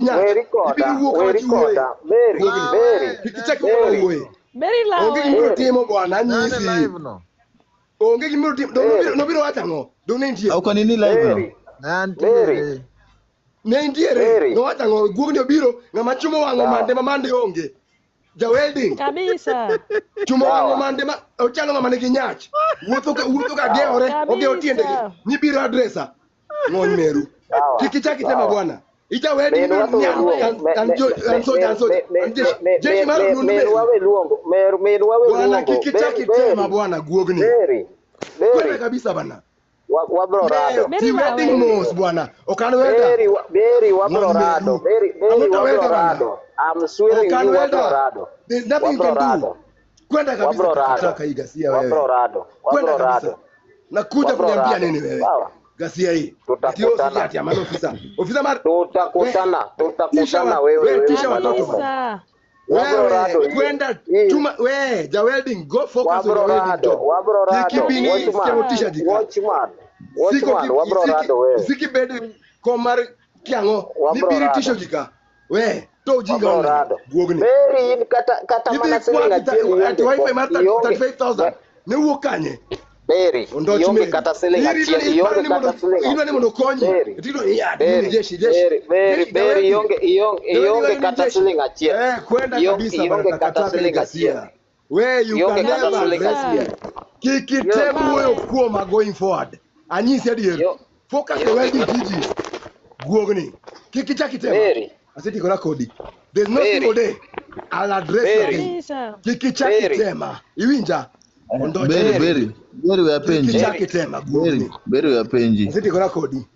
nyach. Weri koda, Ibiro wuok kama weri ji wuoye. koda. Mary, Guogni. Mary, Kik ichak iwuo Mary. wuoye. Mary Onge lawe. gimiro timo bwana, Nane anyisi. live no. Onge gimiro timo. Dong Mary. nobiro wacho ang'o? Dong ne nitie. Ok nini live no. Mary, Nantiere. Mary. Ne nitiere. Mary. Nowacho ang'o? Guogni obiro, ng'ama chumo wang'o Sawa. mande ma mande onge. Ja welding. Kabisa. Chumo Sawa. wang'o mande ma ochalo ng'ama nigi nyach. Wuotho ka gewore, ogewo tiendegi. Kabisa. Nibiro adresa. Ng'ony meru. Sawa. Kik ichak itema Sawa. bwana. Ija welding Minwa ibiro to ni we an luongo. an an an soja an soja. An jeshi. Jeshi mar odundu Minwa meru. we luongo. Minwa we Bwana luongo. kik ichak Mary, itema Mary, bwana guogni. Mary, Kwenda Mary. kabisa bana. Wabro rado. Mary Ti lawe. wedding mos bwana. Ok an welder. Mary, Mary wabro Ng'ony rado. meru. Mary, I'm Mary not a wabro welder bana. rado. I'm swearing Ok an you wabro welder. rado. There's nothing you Wabro can do. rado. Kwenda kabisa Wabro rado. takataka hii gasia Wabro wewe. rado. Kwenda Wabro kabisa. rado. Nakuja Wabro kuniambia rado. nini wewe? Sawa. Gasia hii. Ati Tutakutana. ati amano ofisa. Ofisa mar Tutakutana. we tisha Tutakutana wa, wewe we wewe tisha watoto mwanaume. bana. Kabisa. Wabro rado Wewe hii. kwenda Hii. chuma we ja welding go focus on Wabro your welding rado. job. Wabro rado. Kikibini Watchman. siamotisha jika. Watchman. Siko Watchman. Wabro rado wewe. siki bede komar kiang'o Wabro nibiri rado. tisho jika. We to ujinga Wabro ona rado. guogni. Mary in kata Idhi mana siling kwa achiel ati ionge wifi mar ionge 35,000 ne wuok kanye? Mary Ondoch ionge Mary. kata siling Irito achiel ni iparo ionge ni mondo kata siling idwa ni mondo okonyi. Mary Tito ya ni Mary jeshi jeshi. Mary Mary Jeshi ja Mary welding. ionge ionge Ja welding ionge wacho ni kata jeshi. siling achiel Eh, kwenda kabisa bana ionge kata takataka siling achiel gasia. We you ionge can kata never siling address me. achiel Kik item ionge wuoyo kuoma going forward. Anyisi adier. Focus on ionge welding kata tiji. Guogni. Kik ichak itema. Mary Asetikora kodi. There's no single Mary day I'll address you Mary again. Kabisa. Kik ichak Mary itema. Iwinja? Ondoch Beri Mary. beri. Beri we Kik apenji. ichak Mary itema Beri guogni. beri we apenji. Asetikora kodi.